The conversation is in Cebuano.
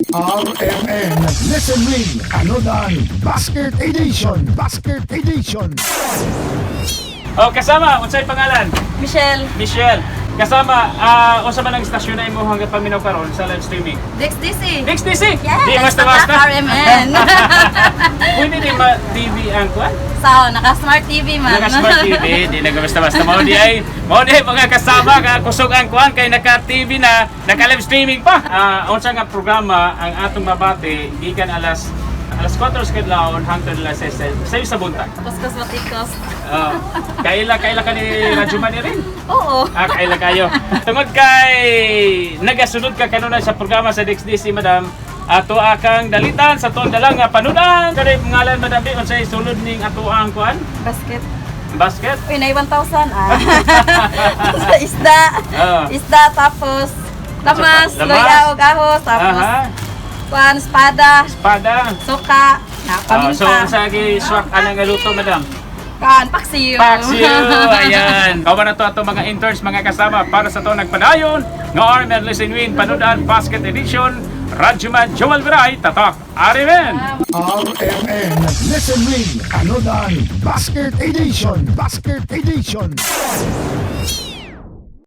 RMN Listen Win Panudan Basket Edition. Basket Edition. Oh, kasama, unsay pangalan? Michelle. Michelle. Kasama, unsa man ang istasyon na imo hanggang paminaw karon sa live streaming? Dex DC. Next DC. Yes, Di basta-basta. Tatak RMN. Pwede di ma TV ang kuan? So, naka-smart TV man. Naka smart TV, di na basta-basta mao di ay mga kasama ka kusog ang kuan kay naka TV na, naka live streaming pa. Unsa nga programa ang atong mabati gikan alas 4 sa kadlawon hangtod alas 6 sa buntag? Kuskus matikos. Kaila ka ni Radyo Man rin. Oo. Ah, kaila kayo. Tungod kay nagasunod ka kanunay sa programa sa DXDC, madam, ato akang dalitan sa tuong dalang nga panudan. Kani ngalan, madam, di unsay sulod ning ato ang kuan? Basket. Basket. Uy, na 1,000 ah. Sa isda. Ah. Isda, tapos lamas, Lamas. luya og ahos, tapos kuan, espada, Espada. suka, na Ah, so paminta. unsa gi swak anang nga luto, madam? Kuan, paksiw. Paksiw! Ayan. Kawan na to ato mga interns, mga kasama para sa to nagpadayon nga RMN Listen Win Panudan Basket Edition. Radyoman Joel Viray, Tatak RMN! RMN Listen Win Panudan Basket Edition. Basket Edition.